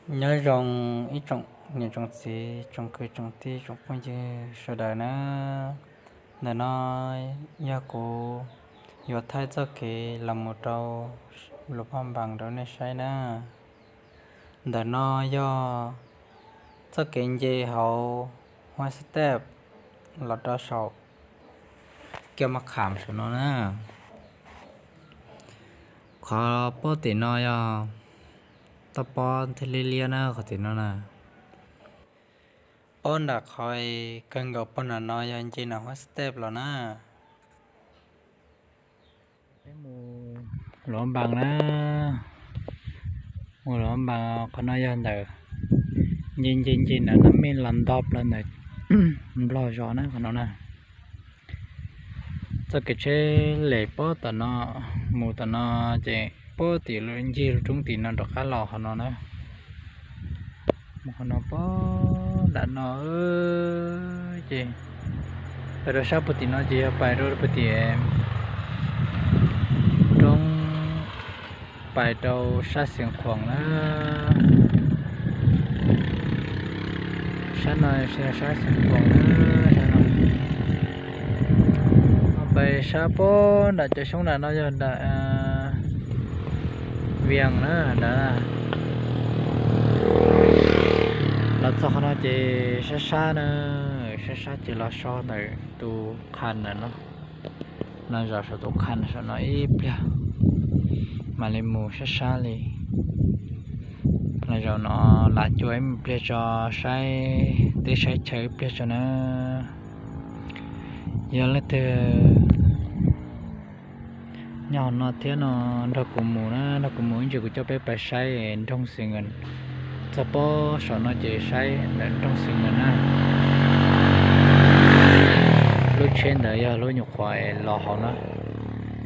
Nyob zoo ib tsoom niam tsoom txiv, tsoom kwv tsoom tij, tsoom phooj ywg sawv daws na. Ntawm no yog kuv yuav thaij txoj kev los mus rau Luam Phaj Npas rau nej saib na. Ntawm no yog txoj kev nce hauv Huab Xab Teb los rau saum Kiab Mab Kham saum no na. Qhov pob tim no yog toj pob thiaj liab liab na, qhov tim no na. Pob nram qhov kawg nkaus pob nram no yog nce nram Huab Xab Teb los na. Peb mus Luam Phaj Npas na, mus Luam Phaj Npas, qhov no yog ntawm nce nce nce nram Nab Mej los ntog plaws ntawm Nplog zos na, qhov no na. Txoj kev tsheb lem pob tom no mus tom no ces pob tim lub ncig lub roob tim no rov qab los qhov no na. Mus qhov no pob nram no ces pais rau sab puag tim no ces yog pais rau puag tim roob, pais rau sab Xeev Khuam na. Sab no sab Xeev Khuam na, sab no. Pais sab pob nram cov xyoob nram no yog nram Vias na, nram los txog qhov no ces sab sab na, sab sab ces los so ntawm tus qha ntawm no, los zaum saum tus qha saum no ib pliag mam li mus sab sab li. Los zaum no lam cuam ib pliag tso, saib teb saib chaw ib pliag tso na. Yog leej twg nyob hauv no thiab no nrog kuv mus na, nrog kuv mus ib ntsis kuv coj peb pais saib nroog Xees Nkees, txog pob saum no ces saib ntawm nroog Xees Nkees na. Lub tsheb ntawd yog lub nyuam qhuav los hauv na,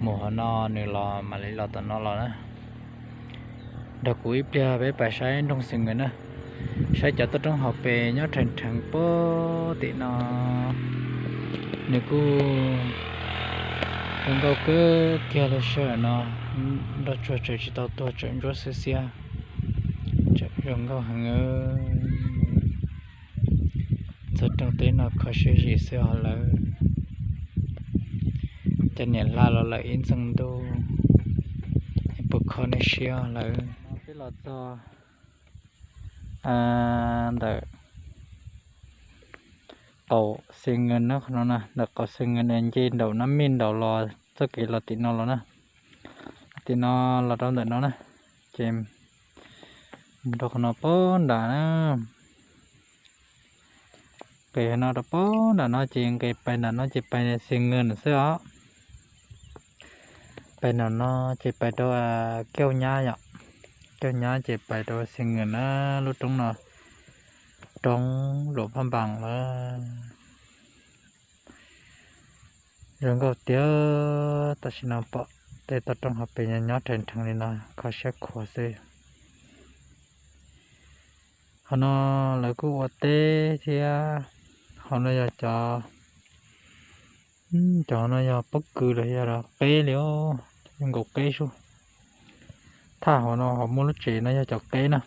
mus hauv no nws los mam li los tom no los na. Nrog kuv ib pliag peb pais saib nroog Xees Nkees na, saib cov toj roob hauv pes nyob rhees rhees pob tim no. Nws kuj zoo nkauj kawg kiag li sij hawm no, nroj tsuag tseem tsis tau tuag, tseem ntsuab xiab xiab, tseem zoo nkauj heev. Txog rooj teb no kho siab zim xwb os lawv. Cov niam hla los lawm ib ntxees ntuj, puas kho nej siab lawm. Peb los txog ntawm qaum Xees Nkees na, qhov no na, ntawm qaum Xees Nkees nce nraum Nab Mej nraum los txoj kev los tim no los na. Tim no los rau ntawm no na, ces mus rau qhov no pob nram na. Nqis no rau pob nram no ces nqis pais nram no ces pais Xees Nkees xwb os. Pais nram no ces pais rau Kauj Nyab yom. Kauj Nyab ces pais rau Xees Nkees na, lub roob no, roob Luam Phaj Npas lawm. Zoo nkauj tiag, tam sim no pom tej toj roob hauv pes nyob rhees rhees li no kho siab khuav xwb. Hauv no lawv kuj ua teb thiab. Hauv no yog cov, cov hauv no yog pob kws los yog qeb li, zoo nkaus qeb sub. Thaj hauv no hauv muaj lub tsev no yog cov qeb na.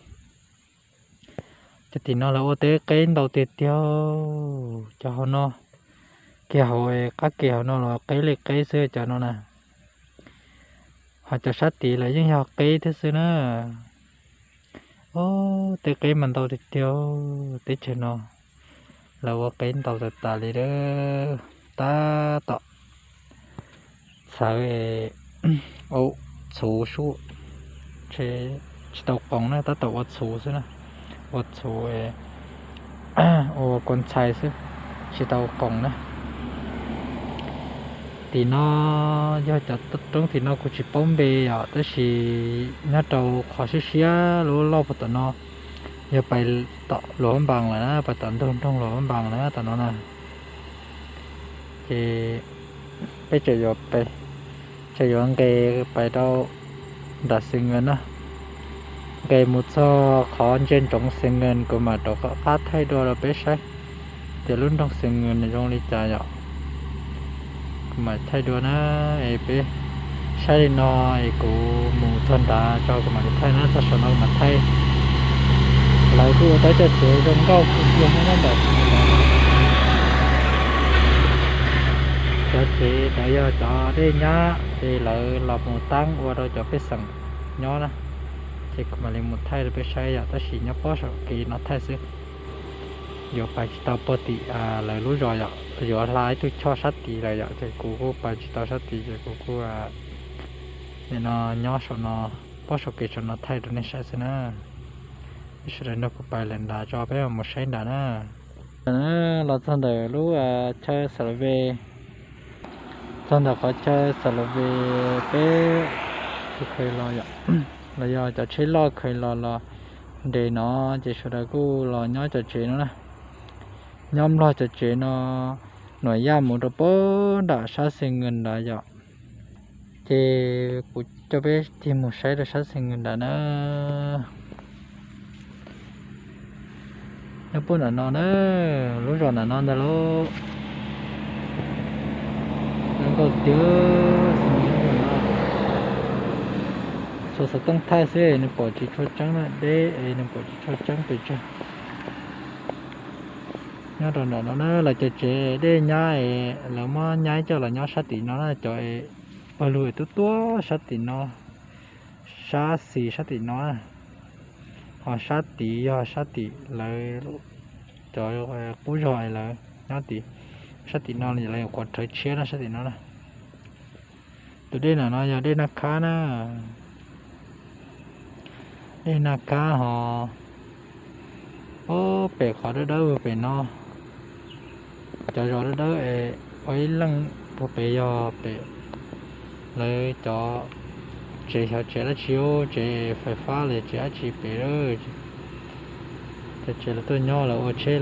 Cov tim no lawv ua teb qeb ntau tiag tiag. Cov hauv no, kiag hauv qab ke hauv no los qeb li qeb xwb cov no na. Ho cov sab tid lawv yeej yog qeb thiab xwb na. Ob, teb qeb mas ntau tiag tiag. Teb chaws no lawv ua qeb ntau tas tas li. Tab tom txhawv ua txhuv sub, tsis tau qoos na, tab tom ua txhuv xwb na. Ua txhuv, ua kua ntxhai xwb, tsis tau qoos na. Tim no yog cov roob tim no kuv tsis paub npe yom, tab sis nyob rau qhov siab siab lub loj puag tom no, yog pais tom Luam Phaj Npas lawm na, pais tom ntug nroog Luam Phaj Npas na tom no na. Ces peb tseem yuav, tseem yuav nqes pais rau nram Xees Nkees na. Nqes mus txog qhov ntsia ntsoov Xees Nkees kuv mam rov qab thaij dua rau peb saib tias lub nroog Xees Nkees nws zoo li cas yom. Kuv mam thaij dua na, es peb saib li no es kuv mus txog nrad tso kuv mam li thaij na, txog saum no kuv mam thaij. Kuj ua tau cov tsev zoo nkauj kawg kiag nyob ntawm no. Cov tsev ntawd yog cov dej nyab ces lawv los mus tab ua rau cov pej xeem nyob na. Ces kuv mam li mus thaij rau peb saib yom, tab sis nyob pob saum kev no thaij xwb. Yuav pais tsis tau puag tim lawv lub zos yom, yuav hla ib tug choj sab tid lawm yom, ces kuv kuj pais tsis tau sab tid ces kuv kuj nim no nyob saum no, pob saum kev saum no thaij rau nej saib xwb na. Peb sawv daws nrog kuv pais lawm nrad tso, peb mam mus saib nrad na. Los txog ntawm lub chaw Xav Las Ve, txog ntawm qhov chaw Xav Las Ve peb khaws los yom, los yog cov tsheb loj khaws los los nres no, ces sawv daws kuj los nyob cov tsev no na. Nyob nplog cov tsev no, nuam yaj mus rau puag nram sab Xees Nws nrad yom. Ces kuv coj peb tig mus saib rau sab Xees Nws nrad na. Nyob puag nram no na, lub zos nram no ntag lauj. Zoo nkauj tiag. Xuas xov tooj thaij xwb nws pom tsis tshua tseeb na, deb es nws pom tsis tshua tseeb pes tsawg. Nyob rau nram no na, lawv cov tsev dej nyab es lawv muab nyaib coj los nyob sab tim no na, cov es pawg lug es tuab tuab sab tim no, sab xis sab tim no na. Ho sab tid yog sab tim lawv cov qub zog es lawv nyob tim, sab tim no lawv nyuam qhuav rhawv tshiab na sab tim no na. Tus dej nram no yog dej Naj Khab na. Dej Naj Khab ho, o, pem qhov dawb dawb pem no, cov zos dawb dawb es ua ib leej puag pem yog pem lawv cov tsev, xyov tsev dab tsi, tsev fais fab los tsev dab tsi pem. Cov tsev lawv tuaj nyob lawv ua tsheb,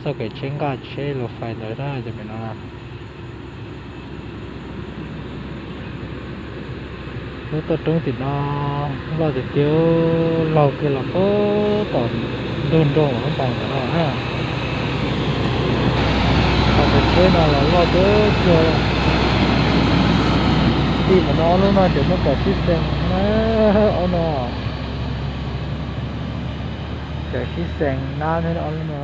txoj kev tsheb nqaj tsheb luas fais ntawd na, cov pem no. Lub toj roob tim no loj tiag tiag, laug kiag los puag tom ntug nroog lub npas ntawd no na. Cov tsheb no los loj tiag tiag. Tim mus no lub no ces muab kom sib xees na, ob no ces sib xees nab thiab ob lub no.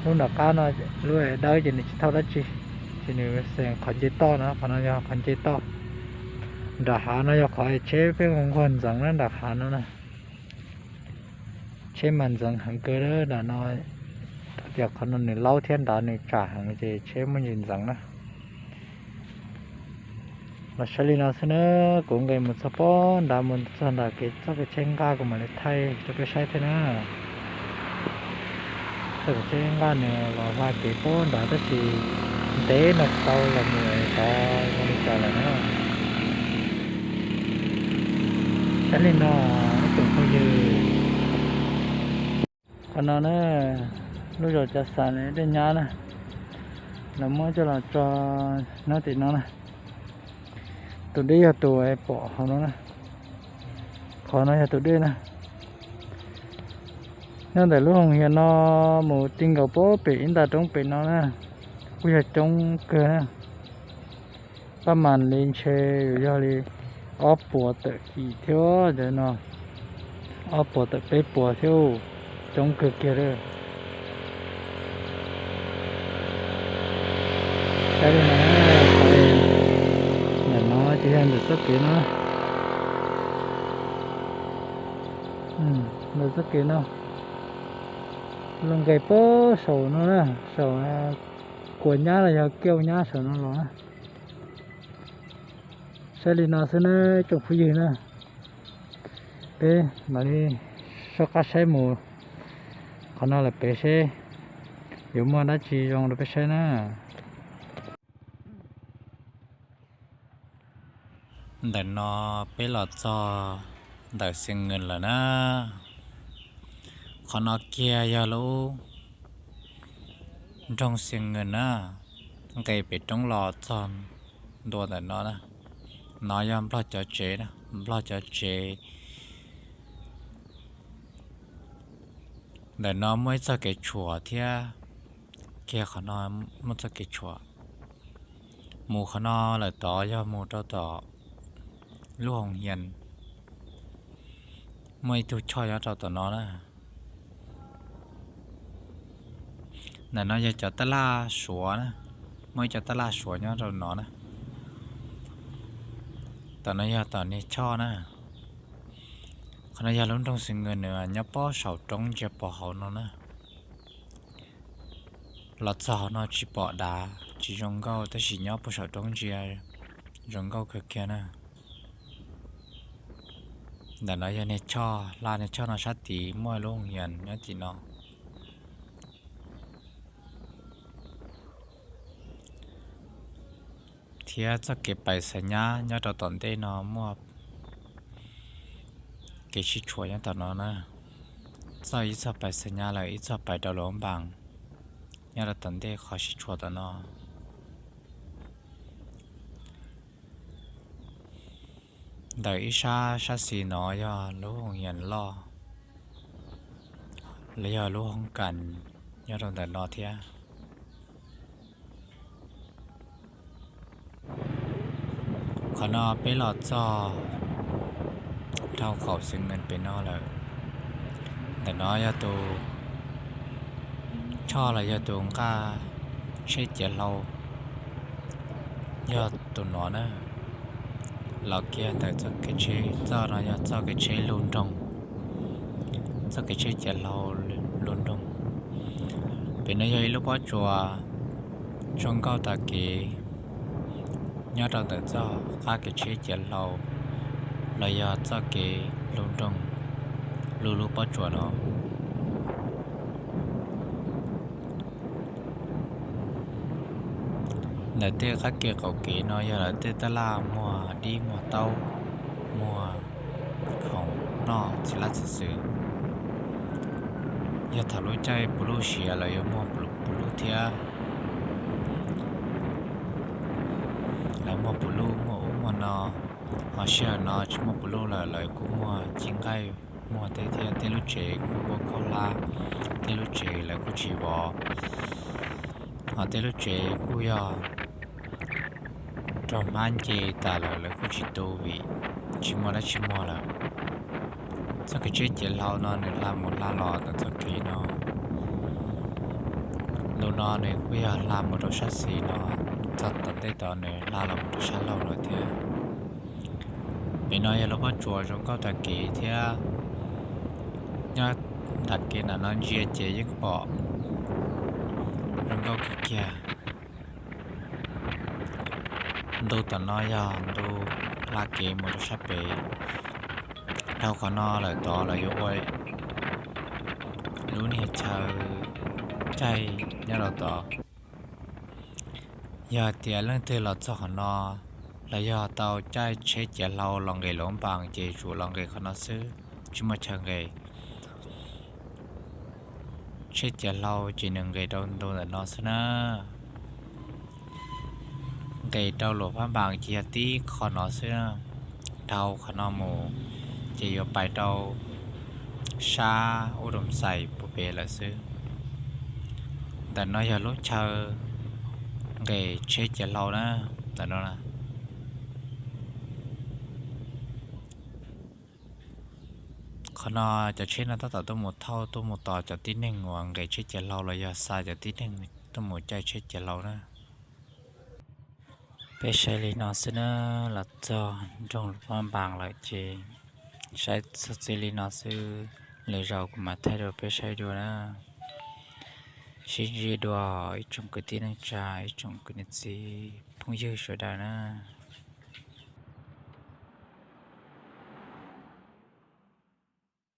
Lub nram qab no, lub dawb ces nws tsis thauj dab tsi, ces nws xees qhov nce toj na, qhov no yog qhov nce toj. Nram hav no yog qhov tsheb peb nquag ntxeev na, nram hav no na. Tsheb mas ntxeev heev kawg nram no, tias qhov no nws laub thiab nrad nws tsam heev ces tsheb muaj ntsis ntxeev na. Los saib li no xwb na, kuv nqis mus txog pob nrad mus txog ntawm kev txoj kev tsheb nqaj kuv mam li thaij rau peb saib thiab na. Txoj kev tsheb nqaj nws los hla kev pob nrad tab sis ntev no tsis tau los mus tod zoo li cas lawm na. Saib li no ib tsoom phooj ywg. Qhov no na, lub zos Cav Xas dej nyab na, lawv muab coj los tso nyob tim no na. Tus dej yog tus pom hauv no na. Qhov no yog tus dej na. Nyob ntawm lub hoos hias no mus ti nkaus puag pem ib nta roob pem no na, kuj yog coob kawg na. Pab mas li ntshe yuav yog li ob puas tawm yim thiab cov no, ob puas tawm peb puas thiab, coob kawg kiag lawm. Saib li no, ntawm no ces yog ntawm txoj kev no, ntawm txoj kev no, los nqes puag saum no na, saum kua nyab los yog kiau nyab saum no los na. Saib li no xwb na tsoom phooj ywg na, peb mam li soj qab saib mus qhov no lawm pem seb yuav muaj dab tsi zoo rau peb saib na. Ntawm no peb los txog ntawm Xees Nws lawm na. Qhov no kiag yog lub nroog Xees Nws na, nqes pem roob los txog ntua ntawm no na. No yog Nplog cov tsev, Nplog cov tsev. Ntawm no muaj ib txoj kev tshuam thiab, kiag qhov no muaj txoj kev tshuam. Mus qhov no lawm tod yog mus rau tom lub hoos hias. Muaj ib tug choj nyob rau tom no na. Ntawm no yog cov tab laj Suav na, muaj ib cov tab laj Suav nyob rau no na. Tom no yog tom niag choj na. Qhov no yog lub nroog Xeev Nkas nws nyob pob saum roob ntsia pom hauv no na. Los txog hauv no tsis pom dav tsis zoo nkauj tab sis nyob puag saum roob ntsia zoo nkauj kawg kiag na. Ntawm no yog niag choj, hla niag choj no sab tid muaj lub hoos yas nyob tim no. Thiab txoj kev pais xa nyab nyob rau tom ntej no muaj kev sib tshuam nyob tom no na. Txoj ib txoj pais xa nyab lawm ib txoj pais rau Luam Npas, nyob rau tom ntej qhov sib tshuam tom no. Ntawm ib sab sab xis no yog lub hoos yas loj, los yog lub hoob kas nyob rau ntawm no thiab. Qhov no peb los txog dhau qaum Xeev Nkas pem no lawm. Ntawm no yog tus choj los yog tus nqaj tsheb ciav hlau, yog tus no na. Los kiag ntawm txoj kev tsheb, txoj no yog txoj kev tsheb lug nroog, txoj kev tsheb ciav hlau lug nroog. Pem no yog ib lub pob tsuas zoo nkauj tag kev nyob rau ntawm txoj qab kev tsheb ciav hlau los yog txoj kev lug nroog, lug lub pob tsuas no. Ntawm tej qab kev qaum kev no yog lawv tej tab laj muag dib muag taub, muag khoom noj txiv laj txiv xwm. Yog thaum lub caij puv luj siav lawv yuav muag puv luj thiab. Lawv muag puv luj muag ub muag no, ho sij hawm no tsis muaj puv luj lawm lawv kuj muag ci nqaij, muag tej thiab. Tej lub tsev kuj ua khaub hlab, tej lub tsev lawv kuj tsis vov, ho tej lub tsev kuj yog raug hmab nce tas lawm lawv kuj tsis tu vim tsis muaj dab tsi muag lawm. Txoj kev tsheb ciav hlau no nws hla mus hla los ntawm txoj kev no. Lub no nws kuj yog hla mus rau sab xis no, txog tom ntej tod nws hla los mus rau sab laug lawm thiab. Pem no yog lub pob tsuas zoo nkauj tag kev thiab. Nyob nram kev nram no ntsia ces yeej pom zoo nkauj kawg kiag. Ntu tom no yog ntu hla kev mus rau sab pem. Dhau qhov no lawm tod lawv yuav ua lub niag chaw caij nyob rau tod. Yog hais tias leej twg los txog qhov no, los yog tau caij tsheb ciav hlau los nqes Luam Npas ces yuav tsum los nqes qhov no xwb, tsis muaj chaw nqes. Tsheb ciav hlau ces nws nqes rau ntu ntawm no xwb na. Nqes rau Luam Phab Npas ces yog tib qho no xwb. Dhau qhov no mus ces yuav pais rau sab Ub Doom Xais puag pem lawm xwb. Ntawm no yog lub chaw nqes tsheb ciav hlau na, ntawm no. Qhov no cov tsheb no tab tom tuaj mus thauj tuaj mus tos cov tib neeg uas nqes tsheb ciav hlau los yog xa cov tib neeg tuaj mus caij tsheb ciav hlau na. Peb saib li no xwb na, los txog nroog Luam Phab Npas lawm ces saib txog txij li no xwb, lwm zaus kuv mam thaij rau peb saib dua na. Sib ntsib dua ib tsoom kwv tij neej tsa, ib tsoom kwv tij phooj ywg sawv daws na.